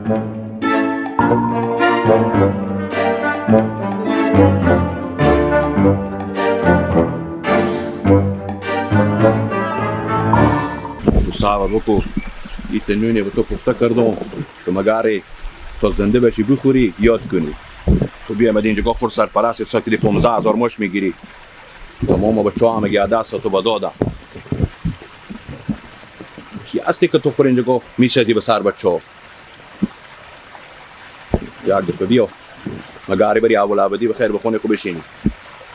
تو صبر بکو، این تنونه به تو پخته کردم که مگاری تا زنده بشی بخوری یاد کنی. تو بیا مدی اینجا خور سرپرست ساکتی 15,000 ماش میگیری. تمام بچه هم میگه دست تو بدادم. کی هستی که تو خور اینجا میسازی به سر بچه؟ یک دفعه بیا مگاری بری اول ابدی بخیر بخونه خوب بشینی.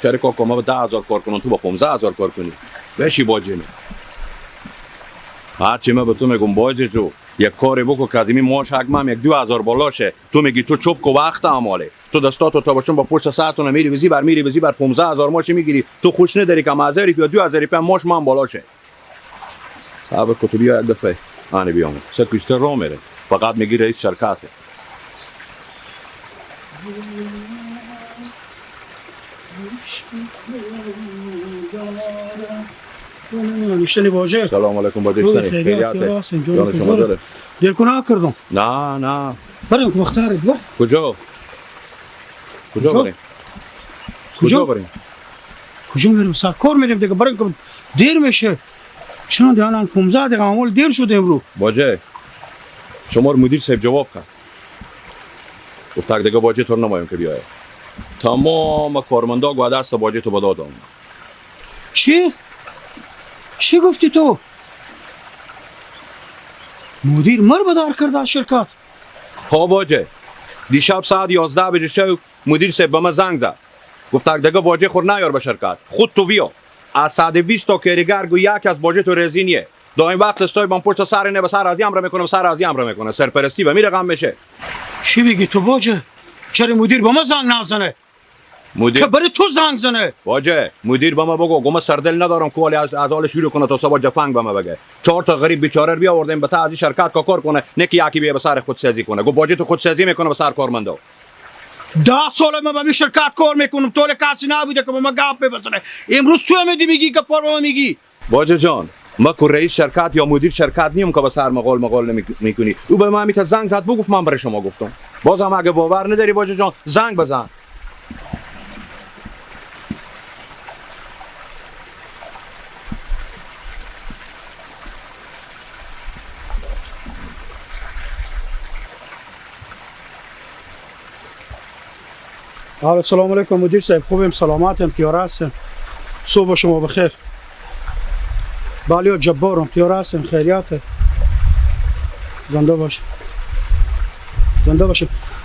چرا کاکا ما با 10,000 کار کنم تو با 15,000 کار کنی؟ بشی باجه. هرچی من به تو میگم باجه جو یک کاری بکن که از این ماش حق یک 2,000 بالاشه. تو میگی تو چوب کو وقت اماله، تو دستاتو تا باشون با پشت سرتون میری بزی بر میری بزی بر 15,000 ماش میگیری. تو خوش نداری که مزاری یا 2,000 پم ماش من بالاشه. صبر کن تو بیا یک دفعه آنی بیام سه کشته رو میره فقط میگی رئیس شرکته. نشتنی باجه. سلام علیکم باجه. اشتنی خیریاته جان شما داره. دیر کنه کردم. نه نه بریم که مختاره دو. کجا؟ کجا بریم؟ کجا بریم؟ کجا میریم؟ سرکار میریم دیگه. بریم که دیر میشه. چون دیانان 15 دقیقه عمل دیر شد امرو. باجه شما رو مدیر صاحب جواب کرد. گفت تک دیگه باجه تو نمایم که بیایه. تمام کارمندا گو دست باجه تو بدادم. چی؟ چی گفتی تو؟ مدیر مر بدار کرده از شرکت. ها باجه دیشب ساعت 11 بجه شو مدیر صاحب به من زنگ زد. گفت تک دیگه باجه خور نیار به شرکت، خود تو بیا. از ساعت 20 تا کریگر گو یک از باجه تو رزینیه. دایم وقت استای بام پشت سر نه به سر از امر میکنه سر از امر میکنه سرپرستی به میره غم میشه. چی میگی تو باجه؟ چرا مدیر به ما زنگ نزنه؟ مدیر که برای تو زنگ زنه. باجه مدیر به ما بگو گم سردل ندارم کوالی از حال شروع کنه تا صبح جفنگ به ما بگه. 4 تا غریب بیچاره بیا آوردیم به تا از شرکت کار کنه نه که یکی بیا به سر خود سازی کنه. گو باجه تو خود سازی میکنه به سر کارمندا. 10 سال من به شرکت کار میکنم طول کسی نبوده که به ما گپ بزنه. امروز تو میدی میگی که پار به ما میگی. باجه جان ما کو رئیس شرکت یا مدیر شرکت نیم که به سر مقال مقال نمیکنی. او به من میته زنگ زد بگفت من برای شما گفتم. بازم اگه باور نداری باجه جان زنگ بزن. السلام علیکم مدیر صاحب. خوبیم سلامتم تیار هستم. صبح شما بخیر. بله جبارم تیار هستم خیریت. زنده باش زنده باش.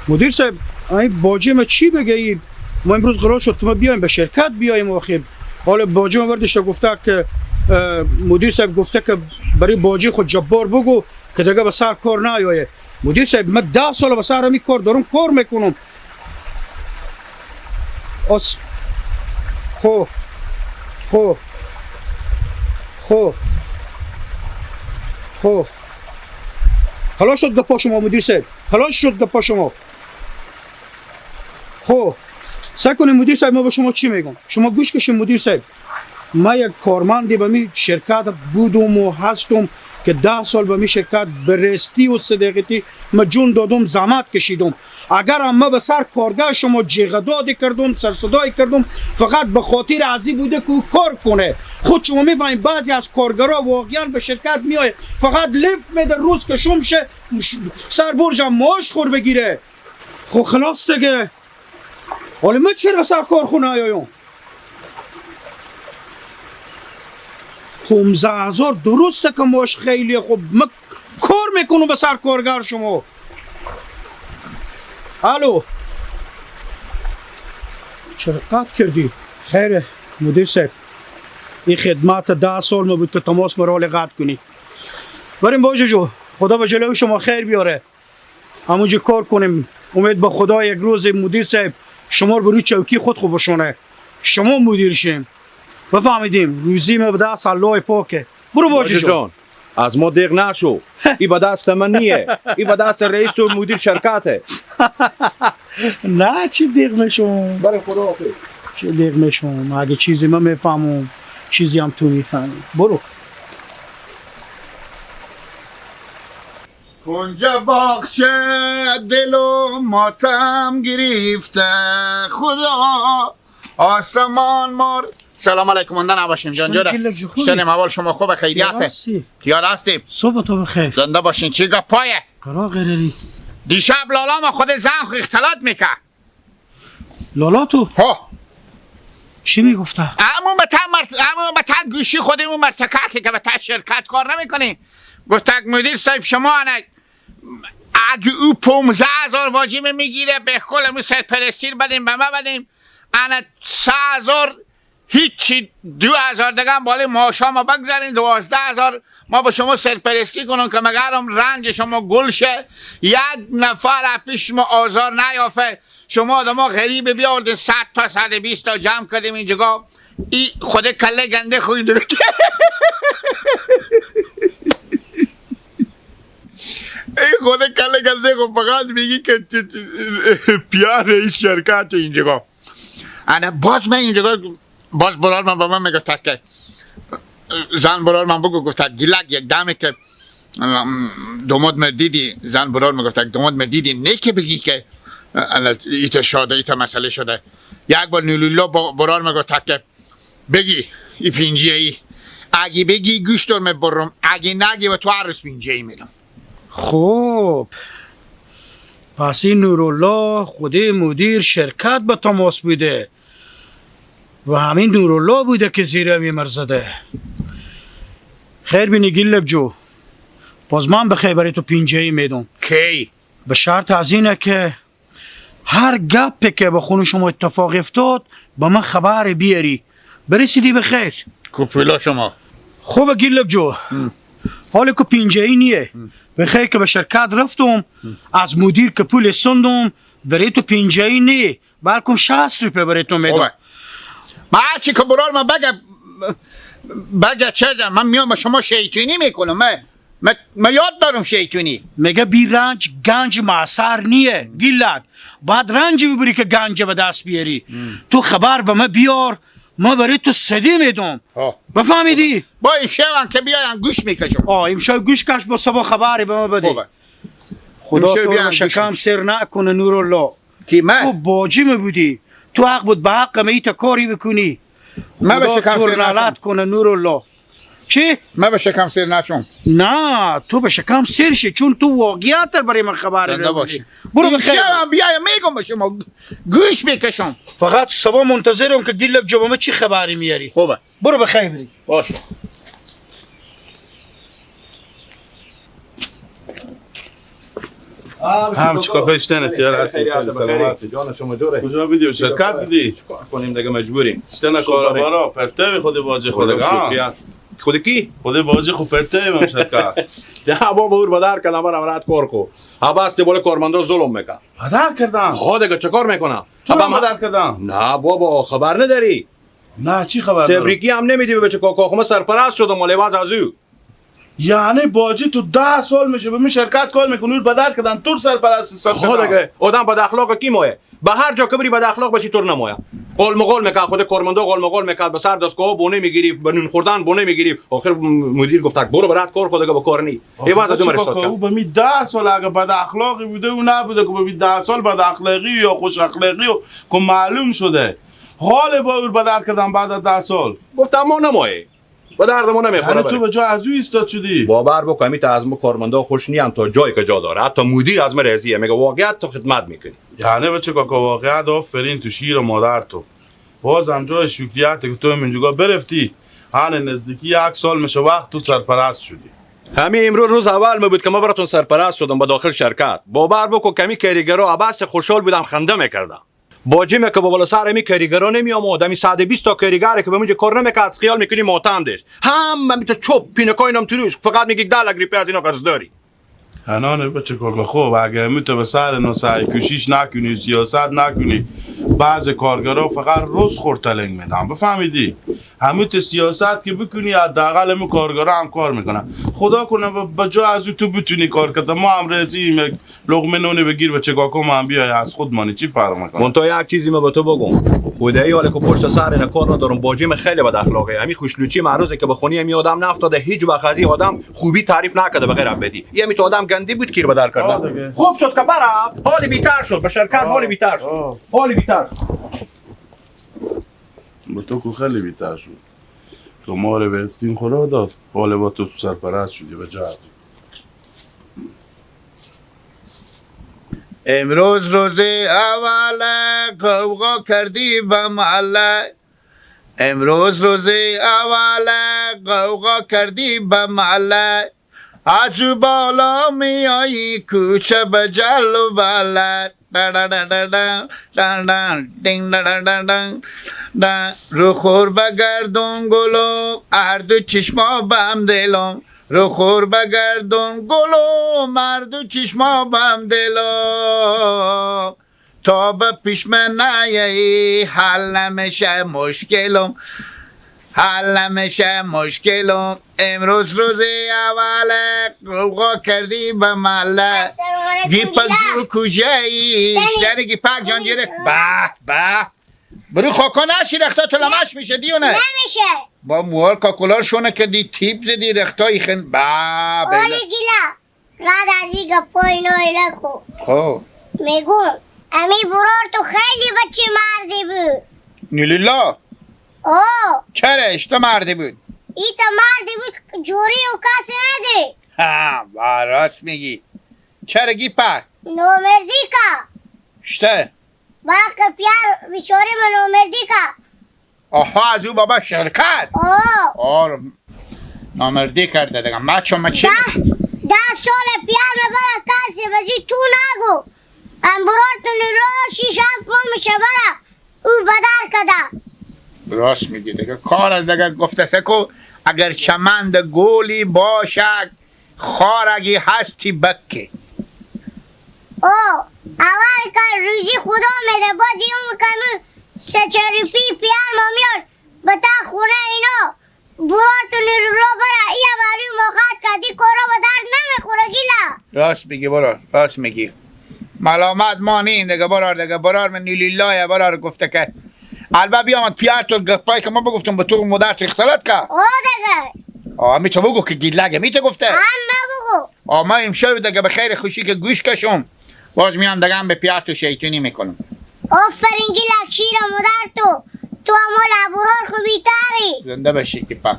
مدیر صاحب این باجه ما چی بگه؟ ما امروز قرار شد که ما بیایم به شرکت بیایم آخه. حالا باجه ما برداشته گفته که مدیر صاحب گفته که برای باجه خود جبار بگو که دیگه به سر کار نیایه. مدیر صاحب من 10 سال به سر همین کار دارم کار میکنم. اس خو خو خو خو خلاص شد گپا شما مدیر صاحب. خلاص شد گپا شما. خو سعی کنیم مدیر صاحب ما به شما چی میگم شما گوش کشیم. مدیر صاحب ما یک کارمندی به می شرکت بودم و هستم که 10 سال به می شرکت برستی و صداقتی ما جون دادم زحمت کشیدم. اگر ما به سر کارگاه شما جیغ دادی کردم سر صدای کردم فقط به خاطر ازی بوده که کار کنه. خود شما میفهمید بعضی از کارگرا واقعا به شرکت میای فقط لف میده روز که شم شه سر برجم ماش خور بگیره. خب خلاص دیگه. حالا ما چرا به سر کارخونه آیایم؟ 15,000 درسته که ماش خیلی خوب ما کار میکنم به سر کارگر شما. الو چرا قطع کردی؟ خیره مدیر صاحب این خدمت 10 سال ما بود که تماس مرا قطع کنی. بریم باجه جو خدا به جلوی شما خیر بیاره. همونجا کار کنیم. امید به خدا یک روز مدیر صاحب شما رو روی چوکی خود خوب بشونه شما مدیر شیم. بفهمیدیم روزی ما به دست الله پاکه. برو باجه جان از ما دیغ نشو. ای به دست من نیه، ای به دست رئیس و مدیر شرکته. نه چی دیغ میشم برای خدا آخه چی دیغ میشم. اگه چیزی من میفهمم چیزی هم تو میفهمی. برو. کنج باغچه دل و ماتم گرفته خدا آسمان مار. سلام علیکم مانده نباشیم جان جوره. سلام اول شما خوبه خیریته؟ تیار هستیم. صبح تو بخیر. زنده باشین. چی گپایه؟ قرار قراری. دیشب لالا ما خود زن خو اختلاط میکرد. لالا تو؟ ها. چی میگفته؟ همون به تا گوشی خودمون مرتکه که به تا شرکت کار نمیکنی. گفت مدیر صاحب شما اگه او 15,000 واجب میگیره به کل امروز سرپرستی بدیم به ما بدیم. انا 3,000 هیچی 2,000 دیگه هم بالای معاشا ما بگذارین 12,000 ما با شما سرپرستی کنم که مگرم رنج شما گل شه، یک نفر پیش ما آزار نیافه. شما آدم ها غریب بیاوردین 100 تا 120 تا جمع کردیم اینجا. ای خود کله گنده خوی داره. ای خود کله گنده خو فقط میگی که پیار رئیس شرکت اینجا. انا باز من اینجا باز برار من با من میگفت که زن برار من بگو گفت گیلک یک دمه که دوماد مردیدی. زن برار میگفت دوماد مردیدی نه که بگی که ایتا شده ایتا مسئله شده. یک بار نولولا برار میگفت که بگی ای پینجیه ای اگه بگی گوش دار میبرم، اگه نگی و تو هر روز پینجیه ای میدم. خب پس این نورالله خود مدیر شرکت به تماس بوده و همین نورالله بوده که زیر میمر زده. خیر بینی گیلک جو، باز من به خیر برای تو پینجه‌ای میدم. کی؟ به شرط از اینه که هر گپی که به خون شما اتفاق افتاد با من خبر بیاری. برسیدی به خیر. کوپیلا شما. خوب گیلک جو، حالا که پینجه‌ای نیه. به خیر که به شرکت رفتم از مدیر که پول سندم برای تو پینجه‌ای نیه بلکم 60 روپیه برای تو میدم. من هرچی که برار من بگه چه من میام با شما شیطونی میکنم. من یاد دارم شیطونی. میگه بی رنج گنج معصر نیه گیلک. باید رنج ببری که گنج به دست بیاری. تو خبر به من بیار ما برای تو صدی میدم. بفهمیدی؟ با این شبم که بیایم گوش میکشم. این شب گوش کش با صبح خبری به ما بده. خدا تو رو شکم سر نکنه نورالله. کی من؟ تو باجی می بودی. تو حق بود به حق می تا کاری بکنی. من به شکم سیر نشم. کنه نورالله. چی؟ من به شکم سیر نشم. نه تو به شکم سیر شی چون تو واقعیت برای من خبر نداری. برو بخیر. شبم بیایم میگم به شما گوش میکشم. فقط صبح منتظرم که گیلک جو به چی خبری میاری. خوبه. برو بخیر بری. باشه. هم چیکار پیشتنه تیار هستی؟ جان شما جوره. کجا بیدی؟ شرکت بیدی؟ چیکار کنیم دیگه مجبوریم. شتنه کاربارا پرته خود باجی خودگان. خود کی؟ خود باجی خو پرته من شرکت. نه بابا اور بدر کردم برام رات کار کو. عباس تی بوله کارمندا ظلم میکنه. بدر کردم. ها دیگه چیکار میکنم؟ تو بدر کردم. نه بابا خبر نداری. نه چی خبر دارم؟ تبریکی هم نمیدی به بچه کاکا خو من سرپرست شدم مال عوض از او. یعنی باجی تو 10 سال میشه به می شرکت کار میکنی بدر کردن تو سرپرست ساخت. ها دیگه آدم بد اخلاق کی مایه؟ به هر جا که بری بد اخلاق باشی تو نمایه. قول مقول میکرد خود کارمندا قول مقول میکرد به سر دستگاه بونه میگیری به نون خوردن بونه میگیری. آخر مدیر گفت برو برات کار خود دیگه با کار نی. ای بعد از عمر او به می 10 سال اگه بد اخلاقی بوده او نبوده که به می 10 سال بد اخلاقی یا خوش اخلاقی و که معلوم شده. حال با او بدر کردن بعد از 10 سال. گفت ما نمایه. به درد ما نمیخوره. تو به جای از او ایستاد شدی. باور بکن می تا از ما کارمندا خوش نیان تا جایی که جا داره. حتی مدیر از ما راضیه میگه واقعیت تو خدمت میکنی. یعنی بچه کاکا واقعیت آفرین تو شیر مادر تو. باز هم جای شکریت که تو اینجا برفتی. هن نزدیکی 1 سال میشه وقت تو سرپرست شدی. همین امروز روز اول می بود که ما براتون سرپرست شدم به داخل شرکت. باور بکن کمی کاریگرا عباس خوشحال بودم خنده میکردم. باجی که با بالا سر می کاریگرا نمیام آدمی 120 تا کاریگر که به اونجا کار نمیکرد خیال میکنی ماتم داشت. هم می تو چوب پینکاینم تروش فقط میگی 10 لک روپیه از اینا قرض داری. هنانه بچه کاکا خوب اگه می تو به سر نسای کوشش نکنی سیاست نکنی بعض کارگرا فقط روز خورتلنگ میدن بفهمیدی. همین تو سیاست که بکنی حداقل همین کارگرا هم کار میکنن. خدا کنه به جا از تو بتونی کار کنی، ما هم رسیم یک لقمه نون بگیر و چگاکو ما هم بیای از خود مانی چی فرق میکنه؟ من تو یک چیزی ما به تو بگم، خدایی حالا که پشت سر اینا کار ندارم، باجیم خیلی بد اخلاقه. همین خوشلوچی معروضه که به خونی همی آدم نفتاده، هیچ وقت از آدم خوبی تعریف نکرده به غیر بدی. یه تو آدم گندی بود کیر بدر کرده. خوب شد که برم، حال بیتر شد به شرکت، حال بیتر شد، حال بیتر شد. با تو که خیلی بیتر شد. تو ما رو به استیم خدا داد، حال با تو سرپرست شدی به جهت. امروز روز اول قوقا کردی به محله، امروز روز اول قوقا کردی به محله، از بالا میایی کوچه به جل و بله، رو خور بگردون گلو هر دو چشما بهم دلم، رو خور بگردون گلو مرد چشما بهم دلم، تا به پیش من نیایی حل نمیشه مشکلم، حل نمیشه مشکلم. امروز روز اول قوقا کردی به محله، گیپک جو کجایی سر گیپک جان گرفت. به به برو خاکا نشی رختا تو لمش میشه دیونه نمیشه با موال کاکولار شونه که دی تیپ زدی رختایی خن به اولی گیلا رد از این گپای اینا ایلا کو. خب میگم امی برار تو خیلی بچه مردی بود. نیلیلا اوه چرا اشتا مردی بود؟ ای تا مردی بود جوری و کسی ندی. ها با راست میگی. چرا گیپک؟ نومردی کا شته باق پیار بیچاره من نومردی کا. آها از او بابا شرکت. اوه آره نامردی کرده دیگه. ما چون ما چی؟ 10 سال پیار برا کسی بجی تو نگو ام برار تو نرو 6-7 ماه میشه برا او بدر کده. راست میگی دیگه کار دیگه گفته سکو اگر چمند گولی باشد خارگی هستی بکه. او اول که روزی خدا میده بعد یوم که 3-4 پی پیار ما میاد به تا خونه اینا برار تو نرو برا ایا باری موقع کدی کارا به درد نمیخوره گیلا. راست میگی برار، راست میگی. ملامت ما نیم دیگه برار دیگه برار من نیلیلای برار گفته که البته بیامد پیار تو گپای که ما بگفتم به تو مادر تو اختلاط که. او دیگه آه می تو بگو که گیلگه می تو گفته. هم بگو. آه ما امشب دیگه به خیر خوشی که گوش کشم باز میام دیگه هم به پیار تو شیطونی میکنم. آفرین گیلک شیر مادر تو تو همون برار خوبی تاری. زنده باشی که پا.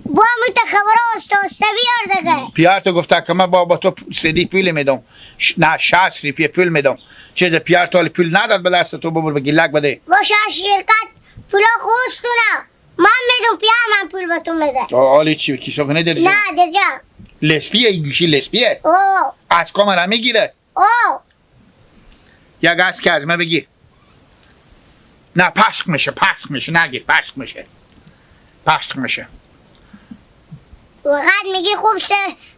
با می تو خبره استا استا بیار دیگه. پیار تو گفته که من با تو سری پول میدم، نه 60 روپیه پول میدم. چیز پیار تو پول نداد به دست تو ببر به گیلک بده. باشه شرکت پولا خوستونه من میدم پیار من پول به تو میده. آلی چی کیسه کنه درجا؟ نه درجا لسپیه این گوشی لسپیه. او از کامرا میگیره. او یک از که از من بگیر. نه پشک میشه پشک میشه نگیر پشک میشه پشک میشه. وقت میگی خوب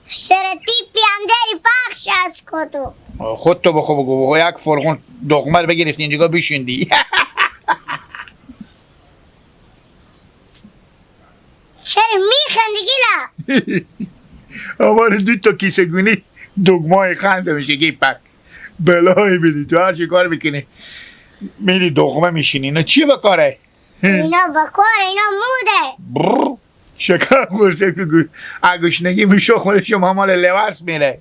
سرتیپی هم داری پخش از کتو. خود تو بخو بگو یک فرغون دغمه رو بگرفتی اینجا بشوندی. چرا میخندی گیلا؟ آوار دو تا کیسه گونی دگمای خنده میشه گیپک بلایی بدی تو هر چی کار میکنی میری دغمه میشینی. اینا چیه بکاره؟ اینا بکاره اینا موده برر شکر خورسه که اگوشنگی میشه خونه شما مال لورس میره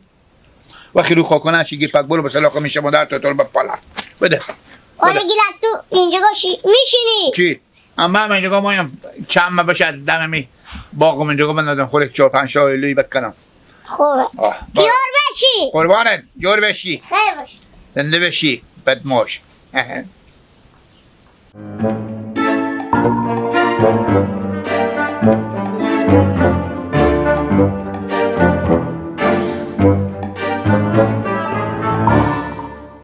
وقتی رو خاکنه چی گیپک برو به سلاخ میشه مادر تو تو به پالا بده. آره گیلک تو اینجا میشینی چی؟ اما من اینجا مایم چند ما باشه دم می باغم اینجا بندازم خورک 4-5 تا لوی بکنم. خوبه جور بشی قربانت جور بشی خیر باش زنده بشی بدماش.